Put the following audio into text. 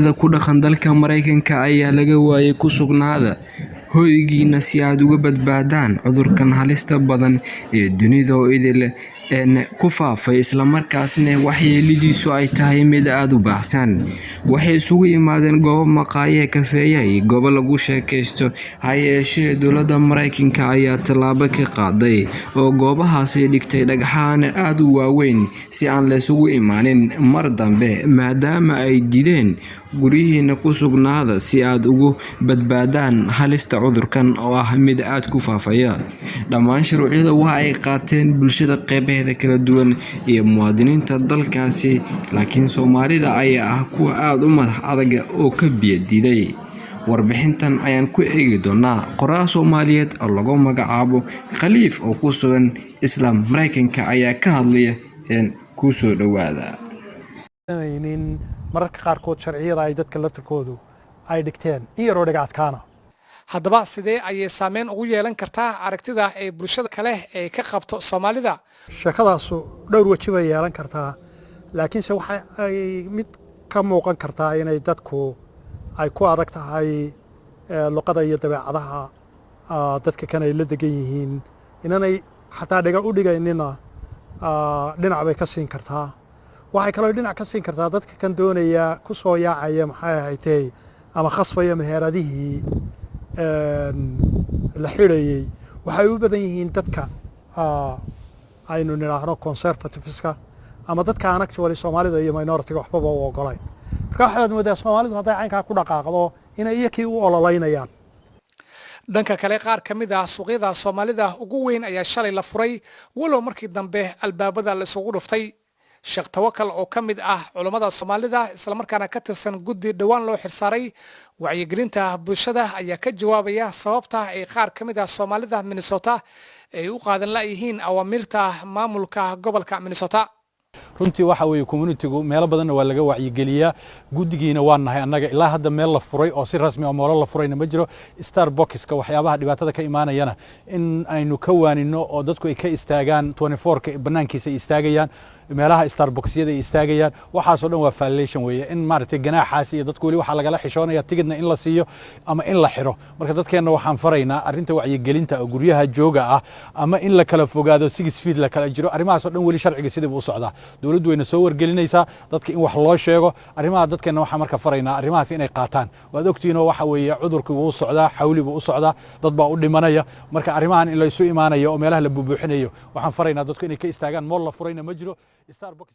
Ku dhaqan dalka Mareykanka ayaa laga waayay ku sugnaada hoygiina si aad uga badbaadaan cudurkan halista badan ee dunida oo idil ku faafay, islamarkaasna waxyeeladiisu ay tahay mid aad u baahsan. Waxay isugu yimaadeen goobo maqaaxiyo, kafeeyo iyo goobo lagu sheekaysto. Ha yeeshee, dowladda Mareykanka ayaa tallaabo ka qaaday oo goobahaasi dhigtay dhagxaan aad u waaweyn si aan la isugu imaanin mar dambe, maadaama ay diideen guryihiina ku sugnaada si aad uga badbaadaan halista cudurkan oo ah mid aad ku faafaya. Dhammaan shuruucyada waa ay qaateen bulshada qeybaheeda kala duwan iyo muwaadiniinta dalkaasi, laakiin Soomaalida ayaa ah kuwa aad u madax adag oo ka biyo diiday. Warbixintan ayaan ku eegi doonaa qoraal Soomaaliyeed oo lagu magacaabo Khaliif oo ku sugan isla Mareykanka ayaa ka hadlaya. Kusoo dhawaada. In mararka qaarkood sharciyada ay dadka laftirkoodu ay dhigteen in yaroo dhiga adkaana. Haddaba, sidee ayay saameyn ugu yeelan kartaa aragtida ay bulshada kale ay ka qabto Soomaalida? Sheekadaasu dhowr weji bay yeelan kartaa, laakiinse waxa ay mid ka muuqan kartaa inay dadku ay ku adag tahay luqada iyo dabeecadaha dadka kan ay la degan yihiin, inanay xataa dhiga u dhigaynina dhinac bay ka siin kartaa. Waxay kaloo dhinac ka siin kartaa dadka kan doonaya ku soo yaacaya, maxay ahaydey, ama khasbaya meheradihii la xidhayey. Waxay u badan yihiin dadka aynu nidhaahno conservativeska ama dadka aan actually Soomaalida iyo minority-ga waxbaba u ogolayn. Marka waxaad moodaa Soomaalidu hadday caynkaa ku dhaqaaqdo inay iyakii u ololeynayaan. Dhanka kale, qaar ka mid ah suuqyada Soomaalida ugu weyn ayaa shalay la furay, walow markii dambe albaabada la isugu dhuftay. Sheekh Tawakal oo ka mid ah culammada Soomaalida, islamarkaana ka tirsan guddi dhowaan loo xirsaaray wacyigelinta bulshada, ayaa ka jawaabaya sababta ay qaar ka mid ah Soomaalida Minnesota ay u qaadan la'yihiin awaamiirta maamulka gobolka Minnesota. Runtii waxa weeye communitygu meelo badanna waa laga wacyigeliyaa, guddigiina waa nahay annaga. Ilaa hadda meel la furay oo si rasmi oo moolo la furayna ma jiro. Starbuckska waxyaabaha dhibaatada ka imaanayana in aynu ka waanino oo dadku ay ka istaagaan, 24ka banaankiisa ay istaagayaan, meelaha Starbucksyada ay istaagayaan, waxaasoo dhan waa violation weeye. In maaragtay ganaaxaas iyo dadku weli waxaa lagala xishoonaya tigidna in la siiyo ama in la xiro. Marka dadkeenna waxaan faraynaa arrinta wacyigelinta oo guryaha jooga ah ama in la kala fogaado, 6 feet la kala jiro. Arrimahaasoo dhan weli sharciga sidii buu u socdaa. Dowladdu wayna soo wargelinaysaa dadka in wax loo sheego arrimaha. Dadkeenna waxaan marka faraynaa arrimahaas inay qaataan. Waad ogtihiinoo waxa weeye cudurkii wuu socdaa, xawli buu u socdaa, dad baa u dhimanaya. Marka arrimahan in la isu imaanayo oo meelaha la bubuuxinayo, waxaan faraynaa dadku inay ka istaagaan. Mool la furayna ma jiro. Starbucks.